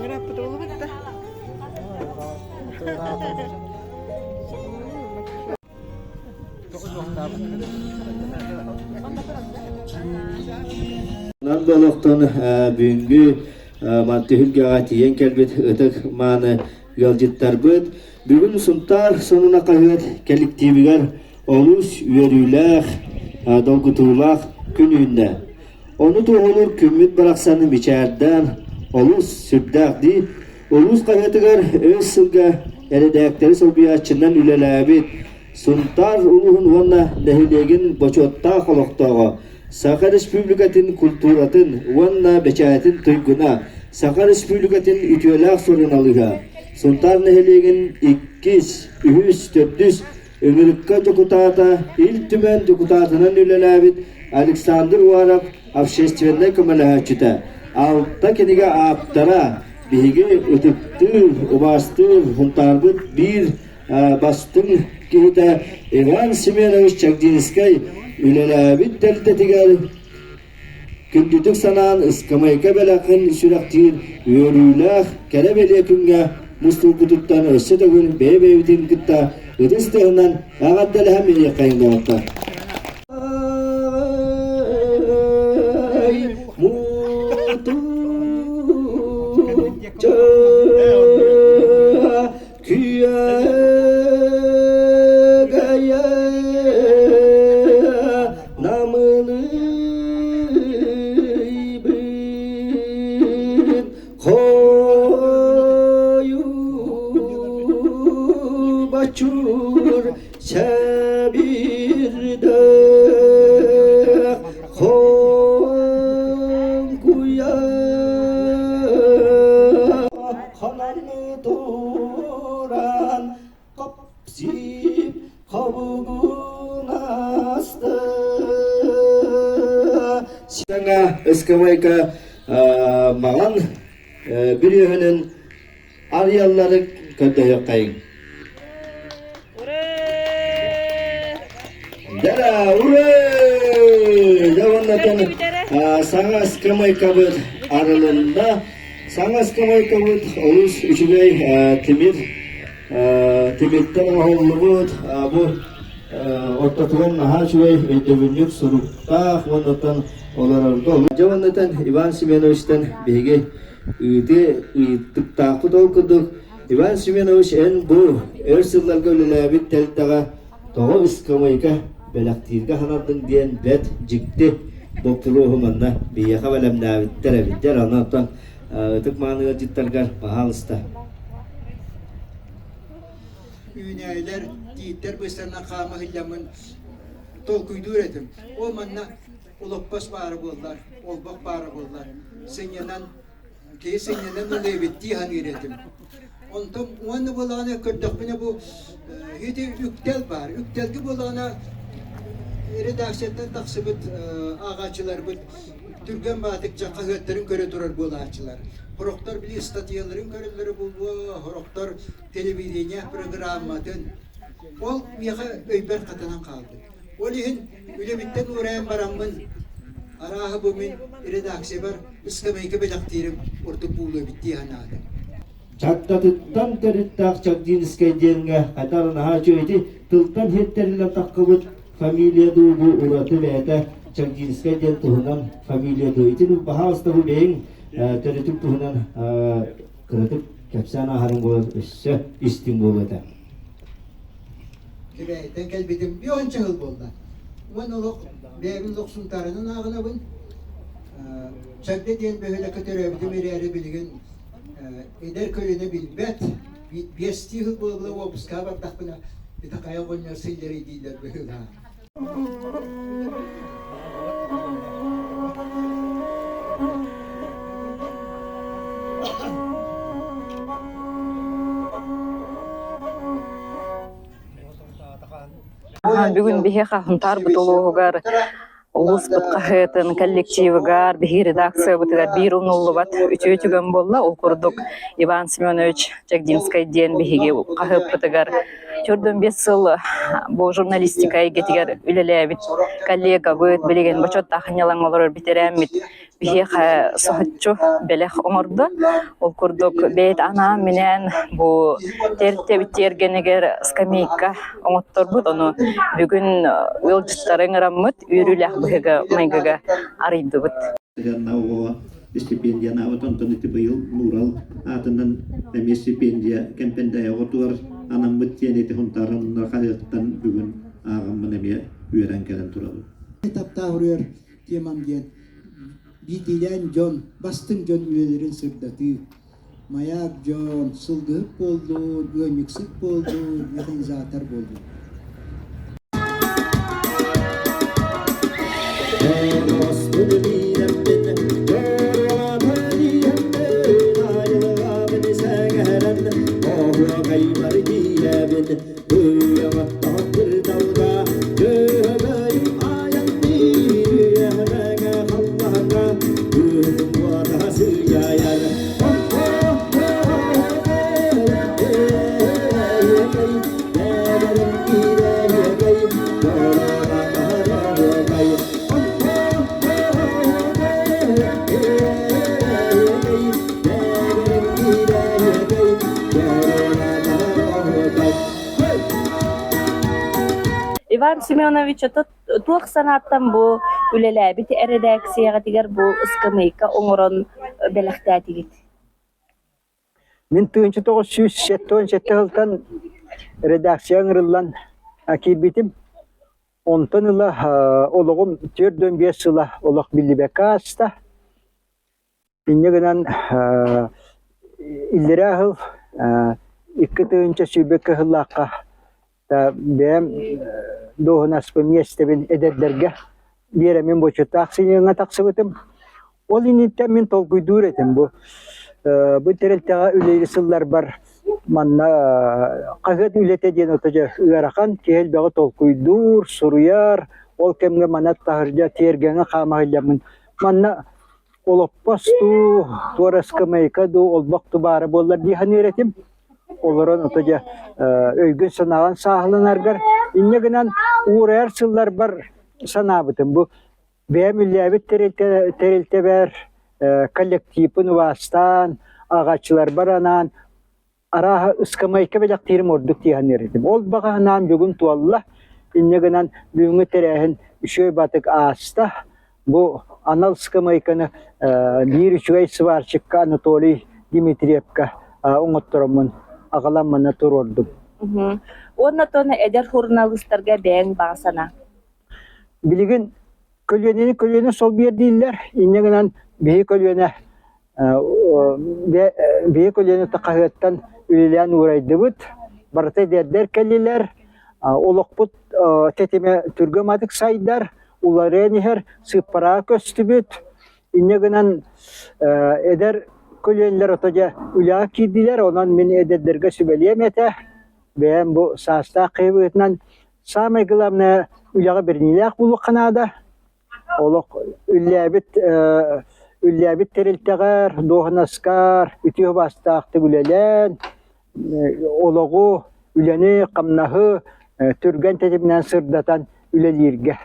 Ырааппыт буолбут да. Нам олохтон бүгүҥҥү түһүлгэҕэ тиийэн кэлбит ытык мааны ыалдьыттарбыт бүгүн Сунтаар сонуна хаһыат кэлликтиибигэр олус үөрүүлээх, долгутуулаах күн үүннэ. Ону туоһулуур күммүт барахсаны мичээрдээн олус сүрдээх дии. Улуус хаһыатыгар өр сылга эрэдээктэри солбуйааччынан үлэлээбит Сунтаар улууһун уонна нэһилиэгин бочуоттаах олохтооҕо, Саха Республикатын культуратын уонна бэчээтин туйгуна, Саха Республикатын үтүөлээх суруналыыһа, Сунтаар нэһилиэгин иккис, үһүс, төрдүс Ыҥырыкка дьокутаата, Ил Түмэн дьокутаатынан үлэлээбит Александр Уаров общественнай көмөлөһөөччүтэ, алта кинигэ ааптара, биһиги ытыктыыр, убаастыыр Сунтаарбыт биир бастыҥ киһитэ Иван Семенович Чагдинскай үлэлээбит тэрилтэтигэр Күндүтүк санаан ыскамыайка бэлэххин сүрэхтиир үөрүүлээх, кэрэ бэлиэ күҥҥэ мустубутуттан өссө төгүл бэйэ-бэйэбитин кытта ытыс тыаһынан эҕэрдэлэһэн биэриэххэйиҥ доҕоттор. Күөгэйэ намылыйбыт хойуу бочур сэбирдэх хоҥкуйа Хонон туран хопсип хобугунаста. Саҥа ыскамыайка маҥан бүрүөһүнүн арыйаллары көрдөһүөххэйиҥ. Дара, ура! Дьэ уоннатан саҥа ыскамыайкабыт арылынна. Саҥа ыскамыайкабыт олус үчүгэй тимир тимиртэн оҥоһуллубут бу ортотугар наһаа үчүгэй өйдөбүнньүк суруктаах уоннаттан олорорго. Дьэ уоннатан Иван Семеновичтан биһиги ыыты ыйыттыктаахпыт ол курдук Иван Семенович эн бу өр сылларга үлэлээбит тэрилтэҕэ тоҕо ыскамыайка бэлэхтииргэ санардыҥ диэн бэрт дьикти боппуруоһу манна биһиэхэ бэлэмнээбиттэр эбиттэр. Онон оттон ытык мааны ыалдьыттаргар баһаалыста. Үүнээйилэр, тииттэр быстарынан хаама сылдьаммын толкуйдуур этим. Ол манна олоппос баара буоллар, олбох баара буоллар, сынньанан киһи сынньанан ылыа эбит дии саныыр этим. Онтон уонна буоллаҕына көрдөхпүнэ бу ити үктэл баар. Үктэлгэ буоллаҕына редакцияттан тахсыбыт ааҕааччыларбыт түргэн баатыкча хаһыаттарын көрө турар буолааччылар. Сорохтор били ыстатыйаларын көрөллөрө буолуо, сорохтор телевидение программатын. Ол миэхэ өйбөр хатанан хаалбыт. Ол иһин үлэбиттэн уурайан бараммын, арааһа бу мин редакциябар ыскамыайка бэлэхтиирим ордук буолуо эбит дии санаатым. Чагдатыттан төрүттээх Чагдинскай диэҥҥэ хайдах наһаа үчүгэй ити тылтан иһиттэриллэн таххыбыт фамилия дуу бу ураты бэйэтэ Чагдинскай диэн туһунан фамилия дуу ити баһаалыста бу бэйэҥ төрүтүк туһунан кыратык кэпсээн ааһарыҥ буолар өссө истиҥ буолуо этэ. Кэбээйиттэн кэлбитим уонча сыл буолла. Уон олох бэйэбин лохсунтаарынан ааҕынабын. Чагда диэн бөһүөлэккэ төрөөбүтүм эрээри билигин эдэр көлүөнэ билбэт. Биэстии сыл буола уоппускаҕа бардахпына ити хайа оҕонньор сылдьарый дииллэр быһыылаах. Бүгүн биһиэхэ Сунтаарбыт улууһугар улууспут хаһыатын коллективыгар, биһиги редакциябытыгар биир умнуллубат үтүө түгэн буолла. Ол курдук Иван Семенович Чагдинскай диэн биһиги хаһыаппытыгар 45 сыл бу журналистика эйгэтигэр үлэлээбит коллегабыт, билигин бочуоттаах ньылаҥ олорор бэтэрээммит биһиэхэ соһуччу бэлэх оҥордо. Ол курдук бэйэтэ анаан-минээн бу тэрилтэбит тиэргэнигэр скамейка оҥотторбут. Ону бүгүн ыалдьыттары ыҥыраммыт үөрүүлээх быһыыга-майгыга арыйдыбыт. Оҕо стипендиянаабыт, онтон ити быйыл Нуурал аатынан эмиэ стипендия Кэмпэндээйи оҕотугар анаммыт диэн ити Сунтаар хаһыаттан бүгүн ааҕаммын эмиэ үөрэн кэлэн турабын. Таптаах темам диэн биирдиилээн дьон, бастыҥ дьон үлэлэрин сырдатыы. Маяк дьон, сылгыһыт буоллун, ыанньыксыт буоллун, механизатор буоллун. Иван Семенович, ото туох санааттан бу үлэлээбит эрэдээксийэҕитигэр бу ыскамыайка оҥорон бэлэхтээтигит? Мин 1977 сылтан редакция ыҥырыллан киирбитим. Онтон ыла олоҕум 45 сыла олох биллибэккэ ааста. Инньэ гынан иллэрээ сыл 2020 кыһыллаахха бэйэм дуоһунаспын миэстэбин эдэрдэргэ биэрэммин бочуоттаах сынньалаҥҥа тахсыбытым. Ол инниттэн мин толкуйдуур этим бу бу тэрилтэҕэ үлэлии сылларбар манна хаһыат үлэтэ диэн ото дьэ ыарахан, киһи элбэҕи толкуйдуур, суруйар, ол кэмҥэ манна таһырдьа тиэргэҥҥэ хаама сылдьаммын манна олоппос дуу, туора ыскамыайка дуу, олбох дуу баара буоллар дии саныыр этим. Олорон ото дьэ өйгүн-санааҕын сааһыланаргар инньэ гынан уурайар сылларбар санаабытым бу бэйэм үллээбит тэрилтэбэр коллективпын убаастаан, аҕааччыларбар анаан арааһа ыскамыайка бэлэхтиирим ордук дии саныыр этим. Ол баҕа санаам бүгүн туолла. Инньэ гынан бүгүҥҥү тэрээһин үчүгэй батык ааста. Бу анал ыскамыайканы биир үчүгэй сварщикка Анатолий Дмитриевка оҥоттороммун аҕалан манна туруордум. Уонна тон эдэр суруналыыстарга бэйэҥ баҕа санаа. Билигин көлүөнэни көлүөнэ солбуйар дииллэр. Инньэ гынан биһи көлүөнэ Биһи көлүөнэ хаһыаттан үлэлээн уурайдыбыт. Барыта эдэрдэр кэллилэр. Олохпут тэтимэ түргэн сайдар, уларыйан иһэр, сыыппараҕа көстүбүт. Инньэ гынан эдэр көлүөнэлэр ото дьэ үлэҕэ киирдилэр. Онон мин эдэрдэргэ сүбэлиэм этэ. Бэйэм бу саастаах киһи быһыытынан саамай главное үлэҕэ бэриниилээх буолуохха наада. Олох үллээбит үллээбит тэрилтэҕэр, дуоһунаскар үтүө убаастаахтык үлэлээн, олоҕу, үлэни, хамнаһы түргэн тэтиминэн сырдатан үлэлииргэ.